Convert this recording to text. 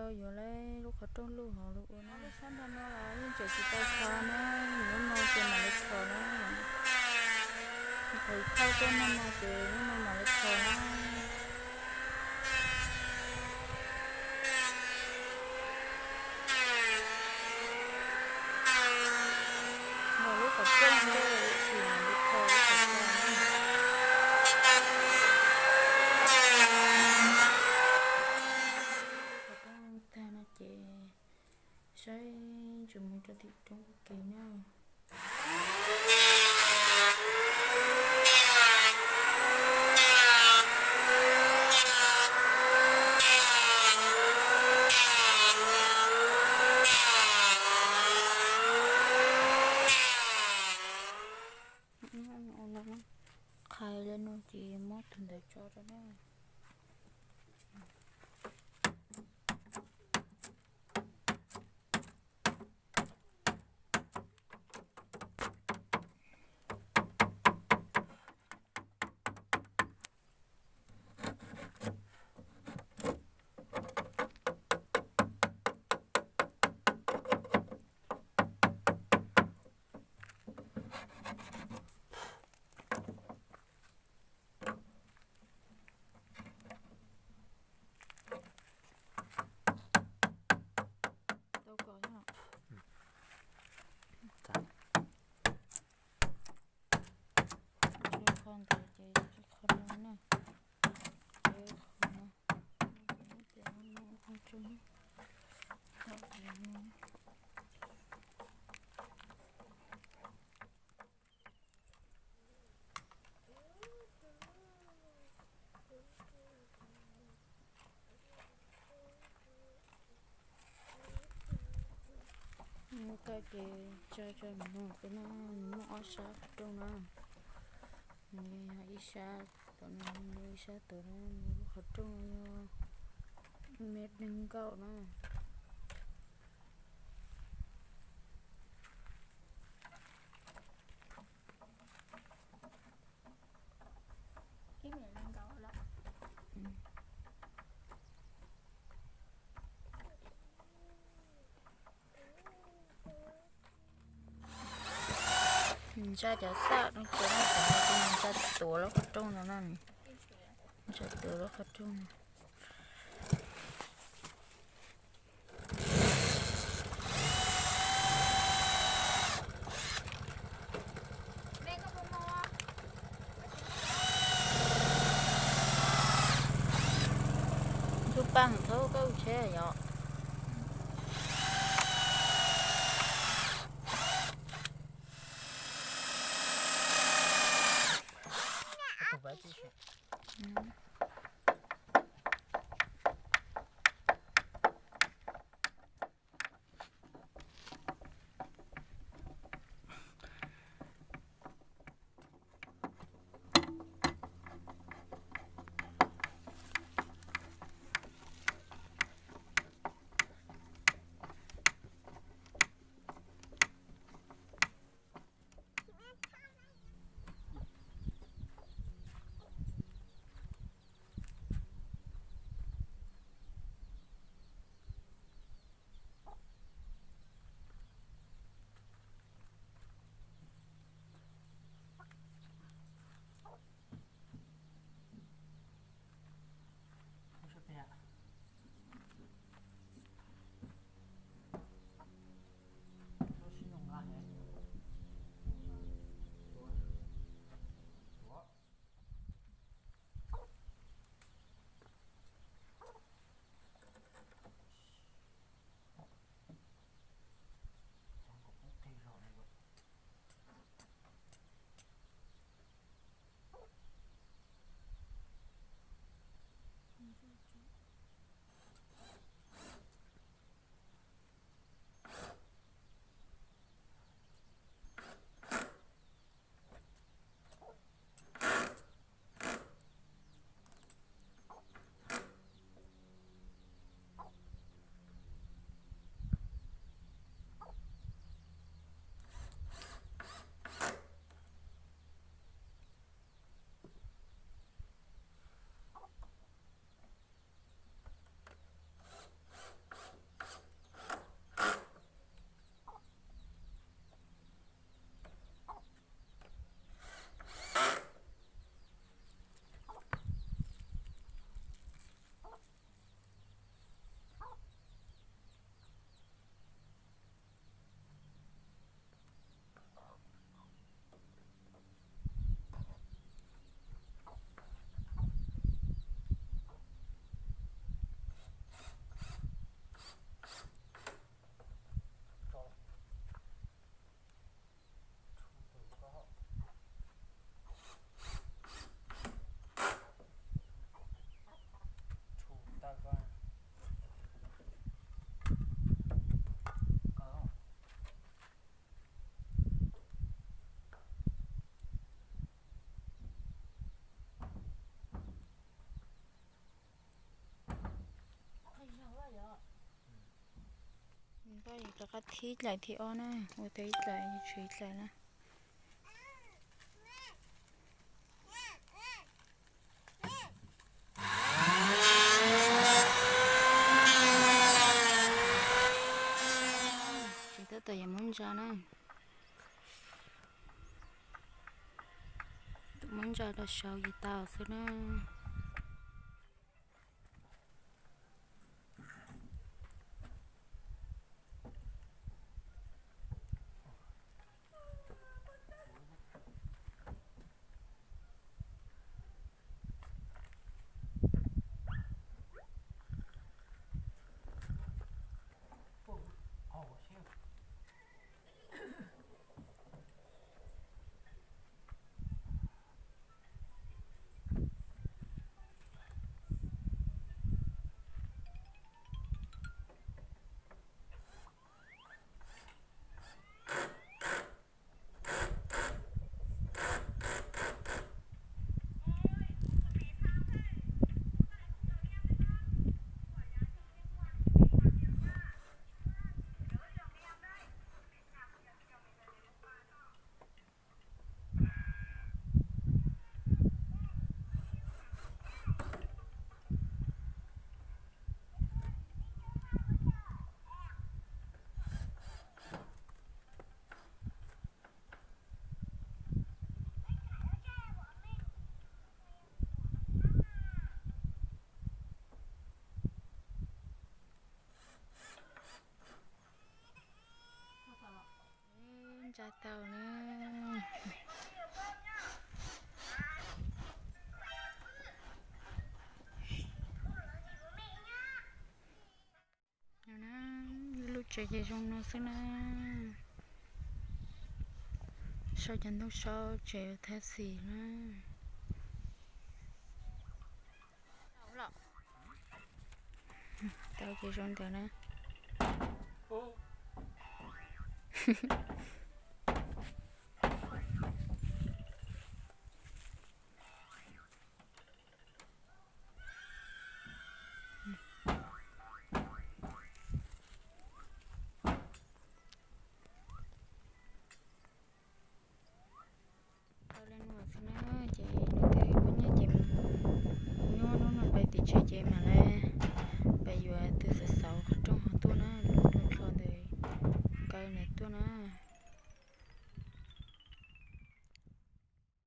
Yuav lub qhov rooj luj hov los ua na. Lub sab nrag no los yeej tseem tsis tau kho na, hnub no ces mam li kho na. Qhov thauj tuaj nag no ces hnub no mam li kho na. Los lub qhov rooj ntej ib sim mam li kho lub qhov rooj. Qhov rooj tag no ces saib tsis mus rau tim roob ua ke na. Qhais li no ces muab tus ntawd tso rau na. Tau kom yog. Tsis qho ntawd ces tsis qho no na. Ces qho no. Muab koj ces tso tso nws no xwb na, nws muaj ob sab qhov rooj na. Nws yog ib sab tom no, ib sab tom no, nws lub qhov rooj yog ib mev nees nkaum na. Nws ntsa cov xaj no ces nws ntsa tuav lub qhov rooj no na. Ntsa tuav lub qhov rooj no. Ntuj paj heev, txhob koj ua tsheb yom. Thib dlaim thib ob na, ua tau ib dlaim, tshuav ib dlaim na. Tseem tab tom yuav muab ntsa na. Tus muab ntsa rau saud ces tau xwb na. Ntsa tau na. No na, lub tsev ces zoo no xwb na. Sau cov ntoo sau tsev thab xis na. Tau ces zoo ntawd na. Tau li no xwb na, ces lub caij muaj nyiaj ces nyob hnub no pais tim tsev ces mam li pais yuav tus xauv xauv qhov rooj hauv tuaj na, lub rooj hlau ntawd kaw ntawd tuaj na.